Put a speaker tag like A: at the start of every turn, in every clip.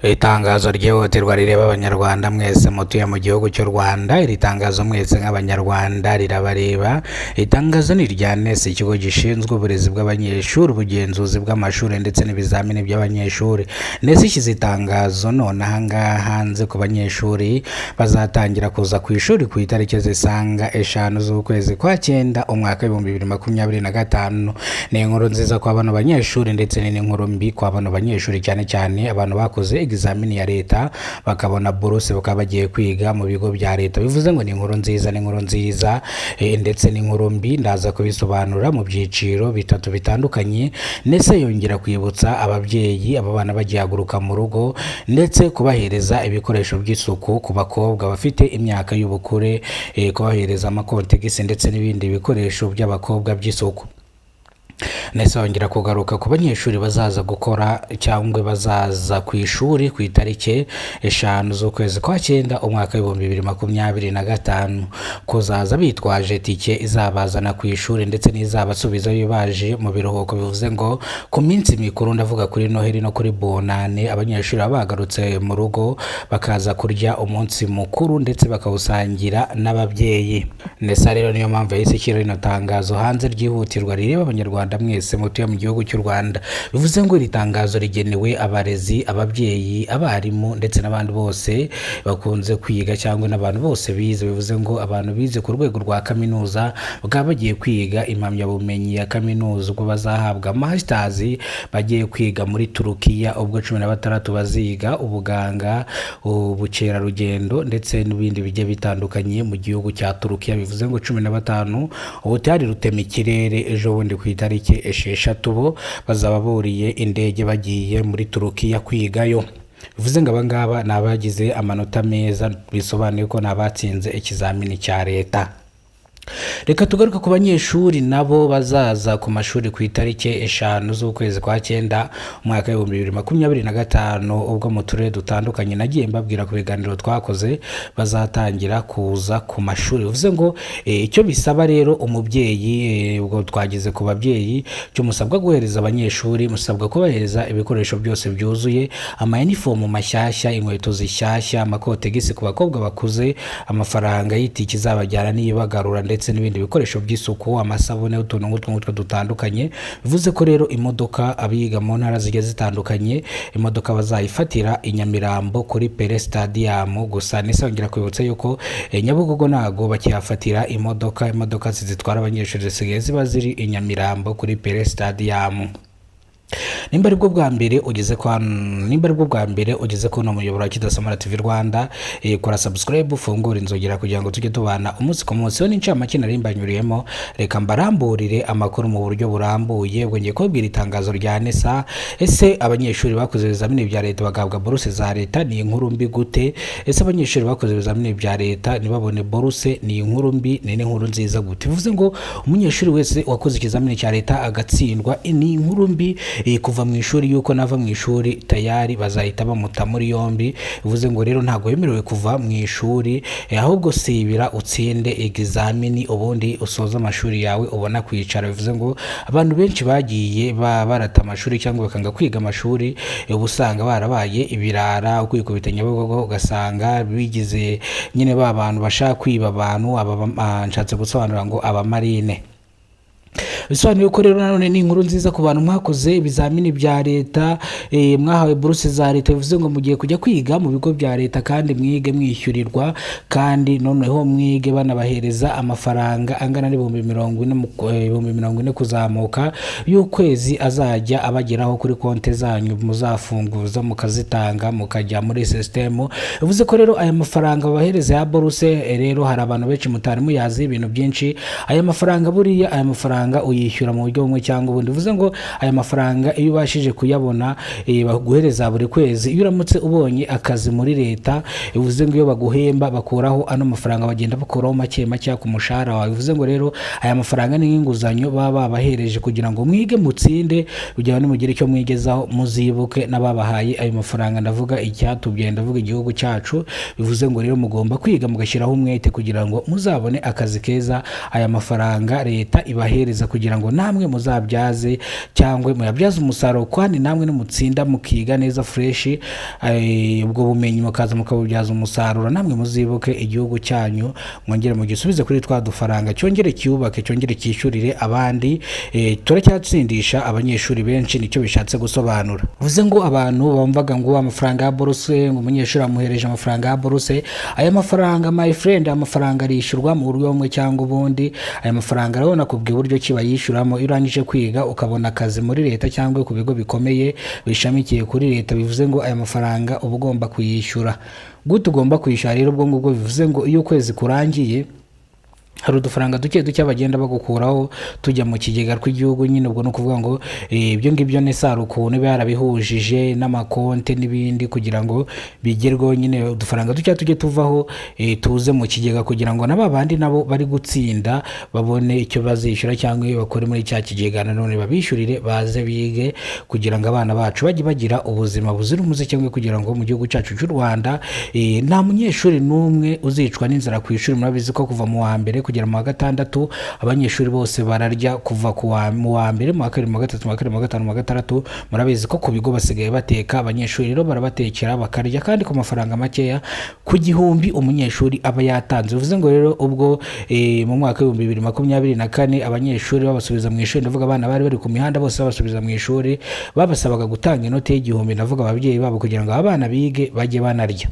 A: Itangazo ryihutirwa rireba Abanyarwanda mwese mutuye mu gihugu cy'u Rwanda. Iri tangazo mwese nk'Abanyarwanda rirabareba. Itangazo ni irya NESA, ikigo gishinzwe uburezi bw'abanyeshuri, ubugenzuzi bw'amashuri ndetse n'ibizamini by'abanyeshuri. NESA ishyize itangazo none aha ngaha hanze ku banyeshuri bazatangira kuza ku ishuri ku itariki zisaga 5 z'ukwezi kwa cyenda, umwaka w'2025. Ni inkuru nziza kwa bano banyeshuri ndetse ni n'inkuru mbi kwa bano banyeshuri, cyane cyane abantu bakoze egizamini ya leta bakabona buruse, bakaba bagiye kwiga mu bigo bya leta. Bivuze ngo ni inkuru nziza, ni inkuru nziza ndetse n'inkuru mbi. Ndaza kubisobanura mu byiciro bitatu bitandukanye. Ndetse yongera kwibutsa ababyeyi aba bana bagihaguruka mu rugo, ndetse kubahereza ibikoresho by'isuku ku bakobwa bafite imyaka y'ubukure, kubahereza amakontegisi ndetse n'ibindi bikoresho by'abakobwa by'isuku. Ndetse bongera kugaruka ku banyeshuri bazaza gukora cyangwa bazaza ku ishuri ku itariki 5 z'ukwezi kwa cyenda, umwaka w'2025, kuzaza bitwaje tike izabazana ku ishuri ndetse n'izabasubizayo baje mu biruhuko. Bivuze ngo ku minsi mikuru, ndavuga kuri Noheli no kuri Bonane, abanyeshuri baba bagarutse mu rugo bakaza kurya umunsi mukuru ndetse bakawusangira n'ababyeyi. Ndetse rero niyo mpamvu yahise ishyira rino tangazo hanze ryihutirwa rireba Abanyarwanda mwese mutuye mu gihugu cy'u Rwanda. Bivuze ngo iri tangazo rigenewe abarezi, ababyeyi, abarimu ndetse n'abandi bose bakunze kwiga cyangwa n'abantu bose bize. Bivuze ngo abantu bize ku rwego rwa kaminuza bakaba bagiye kwiga impamyabumenyi ya kaminuza, ubwo bazahabwa masters, bagiye kwiga muri Turukiya, ubwo 16 baziga ubuganga, ubukerarugendo ndetse n'ibindi bigiye bitandukanye mu gihugu cya Turukiya. Bivuze ngo 15 ubutari rutema ikirere, ejo bundi ku itariki 6 bo bazaba buriye indege bagiye muri Turukiya kwigayo. Bivuze ngo abangaba ni abagize amanota meza, bisobanuye ko ni abatsinze ikizamini cya leta. Reka tugaruke ku banyeshuri nabo bazaza ku mashuri ku itariki 5 z'ukwezi kwa cyenda, umwaka w'2025, ubwo mu turere dutandukanye nagiye mbabwira ku biganiro twakoze bazatangira kuza ku mashuri. Bivuze ngo icyo bisaba rero umubyeyi, ubwo twageze ku babyeyi, icyo musabwa guhereza abanyeshuri, musabwa kubahereza ibikoresho byose byuzuye: amayinifomu mashyashya, inkweto zishyashya, amakotegisi ku bakobwa bakuze, amafaranga y'itike izabajyana n'iyibagarura, ndetse n'ibindi bikoresho by'isuku, amasabune, utuntu nk'utwo ngutwo dutandukanye. Bivuze ko rero imodoka, abiga mu ntara zigiye zitandukanye, imodoka bazayifatira i Nyamirambo kuri Pele Stadium gusa. Nisongera kwibutsa yuko Nyabugogo ntago bakihafatira imodoka. Imodoka zitwara abanyeshuri zisigaye ziba ziri i Nyamirambo kuri Pele Stadium. Nimba aribwo bwa mbere ugeze kuri uno muyoboro wa Kidasomana TV Rwanda, kora subscribe, ufungure inzogera kugira ngo tujye tubana umunsi ku munsi. Yo n'incamake nari mbanyuriyemo, reka mbaramburire amakuru mu buryo burambuye. Ubwo ngiye kubabwira itangazo rya NESA. Ese abanyeshuri bakoze ibizamini bya leta bagahabwa buruse za leta ni inkuru mbi gute? Ese abanyeshuri bakoze ibizamini bya leta ntibabone buruse ni inkuru mbi, ni n'inkuru nziza gute? Bivuze ngo umunyeshuri wese wakoze ikizamini cya leta agatsindwa ni inkuru mbi kuva mu ishuri, yuko nava mu ishuri tayari bazahita bamuta muri yombi. Bivuze ngo rero ntabwo wemerewe kuva mu ishuri, ahubwo sibira utsinde egizamini, ubundi usoze amashuri yawe ubona kwicara. Bivuze ngo abantu benshi bagiye barata amashuri cyangwa bakanga kwiga amashuri, uba usanga barabaye ibirara, kwikubita Nyabugogo, ugasanga bigize nyine ba bantu bashaka kwiba abantu. Aba nshatse gusobanura ngo abamarine. Bisobanuye ko rero nanone ni inkuru nziza ku bantu mwakoze ibizamini bya leta, mwahawe buruse za leta. Bivuze ngo mugiye kujya kwiga mu bigo bya leta kandi mwige mwishyurirwa, kandi noneho mwige banabahereza amafaranga angana n'40,000 40,000 kuzamuka y'ukwezi, azajya abageraho kuri konti zanyu muzafunguza, mukazitanga, mukajya muri sisitemu. Bivuze ko rero aya mafaranga babahereza ya buruse, rero hari abantu benshi mutari muyazi ibintu byinshi. Aya mafaranga, buriya aya mafaranga uyishyura mu buryo bumwe cyangwa ubundi. Bivuze ngo aya mafaranga iyo ubashije kuyabona, baguhereza buri kwezi, iyo uramutse ubonye akazi muri leta, bivuze ngo iyo baguhemba bakuraho ano mafaranga, bagenda bakuraho make make ku mushahara wawe. Bivuze ngo rero aya mafaranga ni nk'inguzanyo baba babahereje kugira ngo mwige mutsinde, kugira ngo nimugire icyo mwigezaho muzibuke n'ababahaye ayo mafaranga. Ndavuga icyatubyaye, ndavuga igihugu cyacu. Bivuze ngo rero mugomba kwiga mugashyiraho umwete kugira ngo muzabone akazi keza, aya mafaranga leta ibahereza kugira kugira ngo namwe muzabyaze cyangwa muyabyaze umusaruro, kandi namwe nimutsinda mukiga neza fresh, ubwo bumenyi mukaza mukabubyaza umusaruro, namwe muzibuke igihugu cyanyu, mwongere mugisubize kuri twa dufaranga, cyongere cyubake, cyongere cyishyurire abandi. Turacyatsindisha abanyeshuri benshi, nicyo bishatse gusobanura. Bivuze ngo abantu bumvaga ngo amafaranga ya buruse, ngo umunyeshuri amuhereje amafaranga ya buruse, aya mafaranga, my friend, amafaranga arishyurwa mu buryo bumwe cyangwa ubundi. Aya mafaranga urabona kubwira uburyo ki bayishyuramo. Iyo urangije kwiga ukabona akazi muri leta cyangwa ku bigo bikomeye bishamikiye kuri leta, bivuze ngo aya mafaranga uba ugomba kuyishyura. Gute ugomba kwishyura rero? Ubwo ngubwo bivuze ngo iyo ukwezi kurangiye hari udufaranga duke duke bagenda bagukuraho tujya mu kigega rw'igihugu nyine. Ubwo ni ukuvuga ngo ibyo ngibyo NESA ukuntu iba yarabihujije n'amakonte n'ibindi kugira ngo bigerweho nyine, udufaranga duke tujye tuvaho, tuze mu kigega, kugira ngo na ba bandi nabo bari gutsinda babone icyo bazishyura cyangwa iyo bakore muri cya kigega nanone babishyurire baze bige, kugira ngo abana bacu bajye bagira ubuzima buzira umuze, cyangwa kugira ngo mu gihugu cyacu cy'u Rwanda nta munyeshuri n'umwe uzicwa n'inzara ku ishuri. Murabizi ko kuva mu wa mbere kugera mu wa gatandatu abanyeshuri bose bararya, kuva mu wa mbere, mu wa kabiri, mu wa gatatu, mu wa kane, mu wa gatanu, mu wa gatandatu. Murabizi ko ku bigo basigaye bateka, abanyeshuri rero barabatekera bakarya, kandi ku mafaranga makeya, ku 1000 umunyeshuri aba yatanze. Bivuze ngo rero ubwo mu mwaka w'2024 abanyeshuri babasubiza mu ishuri, ndavuga abana bari bari ku mihanda bose babasubiza mu ishuri, babasabaga gutanga inoti y'1000, ndavuga ababyeyi babo, kugira ngo abana bige bajye banarya.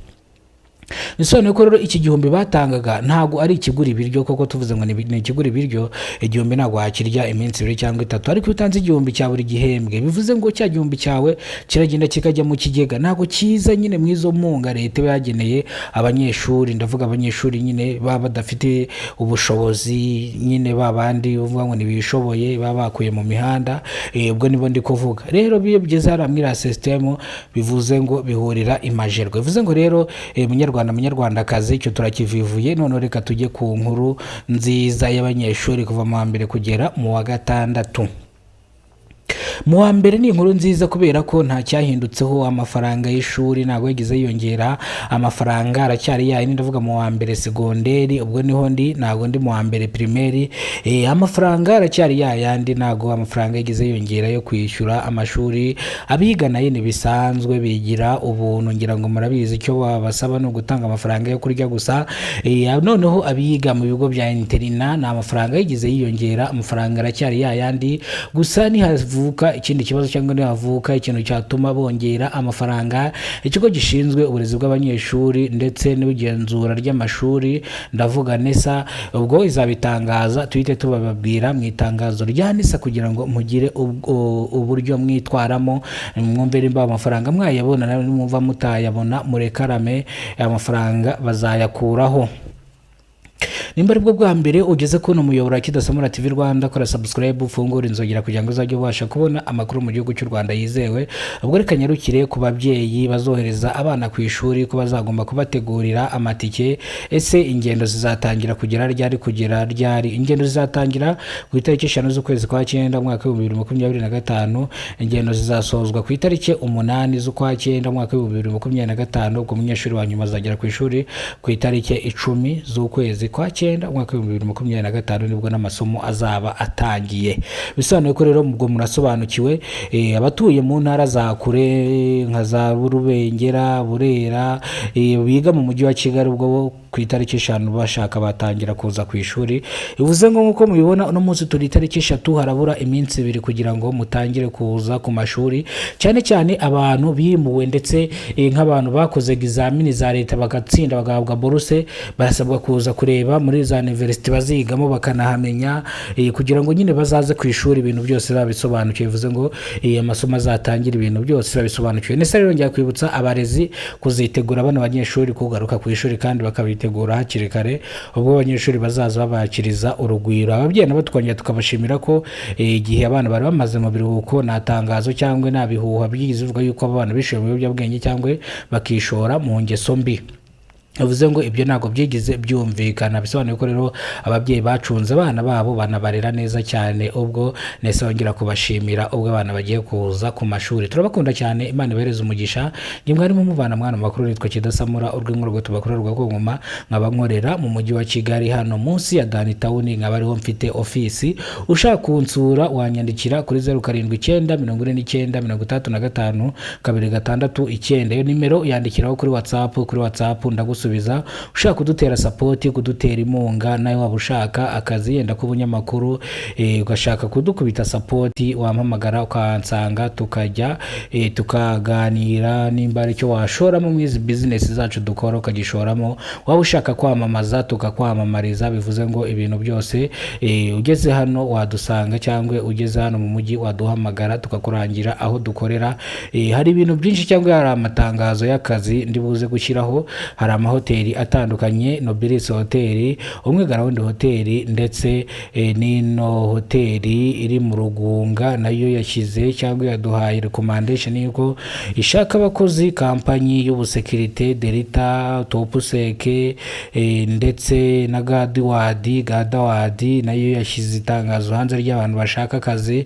A: Bisobanuye ko rero iki 1000 batangaga ntabwo ari ikigura ibiryo, koko tuvuze ngo ni ikigura ibiryo, 1000 ntabwo wakirya iminsi 2 cyangwa 3. Ariko iyo utanze 1000 cya buri gihembwe, bivuze ngo cya 1000 cyawe kiragenda kikajya mu kigega, ntabwo kiza nyine mu izo mpunga leta iba yageneye abanyeshuri. Ndavuga abanyeshuri nyine baba badafite ubushobozi nyine, ba bandi uvuga ngo ntibishoboye, baba bakuye mu mihanda, ubwo nibo ndi kuvuga. Rero iyo bigeze hariya muri iriya sisitemu, bivuze ngo bihurira imajerwa. Bivuze ngo rero, munyarwanda, munyarwandakazi, icyo turakivivuye. Noneho reka tujye ku nkuru nziza y'abanyeshuri kuva mu wa mbere kugera mu wa gatandatu. Mu wa mbere ni inkuru nziza kubera ko nta cyahindutseho, amafaranga y'ishuri ntabwo yigeze yiyongera, amafaranga aracyari yayindi. Ndavuga mu wa mbere segonderi, ubwo niho ndi, ntabwo ndi mu wa mbere pirimeri. Amafaranga aracyari yayandi, ntabwo amafaranga yigeze yiyongera yo kwishyura amashuri. Abiga nayo ntibisanzwe bigira ubuntu, ngira ngo murabizi, icyo babasaba ni ugutanga amafaranga yo kurya gusa. Noneho abiga mu bigo bya interina ni amafaranga yigeze yiyongera, amafaranga aracyari yayandi. Gusa nihavuka ikindi kibazo cyangwa nihavuka ikintu cyatuma bongera amafaranga, ikigo gishinzwe uburezi bw'abanyeshuri ndetse n'igenzura ry'amashuri, ndavuga NESA, ubwo izabitangaza, tuhite tubababwira mu itangazo rya NESA kugira ngo mugire uburyo mwitwaramo, mwumve nimba amafaranga mwayabona. Nawe nimwumva mutayabona, murekarame, amafaranga bazayakuraho. Nimba aribwo bwa mbere ugeze kubona umuyoboro wa Kidasamura TV Rwanda, kora subscribe, ufungure inzogera kugira ngo uzajye ubasha kubona amakuru mu gihugu cy'u Rwanda yizewe. Ubwo reka nyarukire ku babyeyi bazohereza abana ku ishuri, ko bazagomba kubategurira amatike. Ese ingendo zizatangira kugera ryari? Kugera ryari? Ingendo zizatangira ku itariki 5 z'ukwezi kwa cyenda umwaka w'2025, ingendo zizasozwa ku itariki 8 z'ukwa cyenda umwaka w'2025. Ubwo umunyeshuri wa nyuma azagera ku ishuri ku itariki 10 z'ukwezi kwa cyenda umwaka w'2025, nibwo n'amasomo azaba atangiye. Bisobanuye ko rero ubwo murasobanukiwe, abatuye mu ntara za kure nka za Rubengera, Burera, biga mu mujyi wa Kigali, ubwo bo ku itariki 5 bashaka batangira kuza ku ishuri. Bivuze ngo nk'uko mubibona, uno munsi turi itariki 3, harabura iminsi 2 kugira ngo mutangire kuza ku mashuri, cyane cyane abantu bimuwe ndetse nk'abantu bakoze egizamini za leta bagatsinda bagahabwa buruse, barasabwa kuza kureba muri za university bazigamo bakanahamenya, kugira ngo nyine bazaze ku ishuri ibintu byose babisobanukiwe. Bivuze ngo amasomo azatangira ibintu byose babisobanukiwe. Ndetse rero ngiye kwibutsa abarezi kuzitegura bano banyeshuri kugaruka ku ishuri, kandi bakabitegura hakiri kare, ubwo abanyeshuri bazaza babakiriza urugwiro. Ababyeyi nabo tukongera tukabashimira ko igihe abana bari bamaze mu biruhuko nta tangazo cyangwa nta bihuha byigeze bivuga yuko abo bana bishoye mu biyobyabwenge cyangwa bakishora mu ngeso mbi. Bivuze ngo ibyo ntabwo byigeze byumvikana. Bisobanuye ko rero ababyeyi bacunze abana babo, banabarera neza cyane. Ubwo nese wongera kubashimira ubwo abana bagiye kuza ku mashuri. Turabakunda cyane, Imana ibahereze umugisha. Ni mwarimu muvana mwana makuru, nitwa Kidasamura urw'inkorwa tubakorerwa ku ngoma, nkaba nkorera mu mujyi wa Kigali, hano munsi ya Dani Tawuni, nkaba ariho mfite ofisi. Ushaka kunsura wanyandikira kuri 0794965269. Iyo nimero yandikiraho kuri WhatsApp, kuri WhatsApp ndagusubiza. Ushaka kudutera support, kudutera inkunga, nawe waba ushaka akazi yenda k'ubunyamakuru, ugashaka kudukubita support, wampamagara ukansanga, tukajya tukaganira. Nimba ari icyo washoramo mu izi business zacu dukora, ukagishoramo. Waba ushaka kwamamaza, tukakwamamariza. Bivuze ngo ibintu byose, ugeze hano wadusanga, cyangwa ugeze hano mu mujyi waduhamagara, tukakurangira aho dukorera. Hari ibintu byinshi, cyangwa hari amatangazo y'akazi ndi buze gushyiraho. Hari amahoteli atandukanye: Nobilis Hoteli, Umwe Garawundi Hoteli, ndetse n'ino hoteli iri mu Rugunga nayo yashyize cyangwa yaduhaye recommendation yuko ishaka abakozi, company y'ubusekirite, Delta Topsec, ndetse na Gadiwadi. Gadawadi nayo yashyize itangazo hanze ry'abantu bashaka akazi.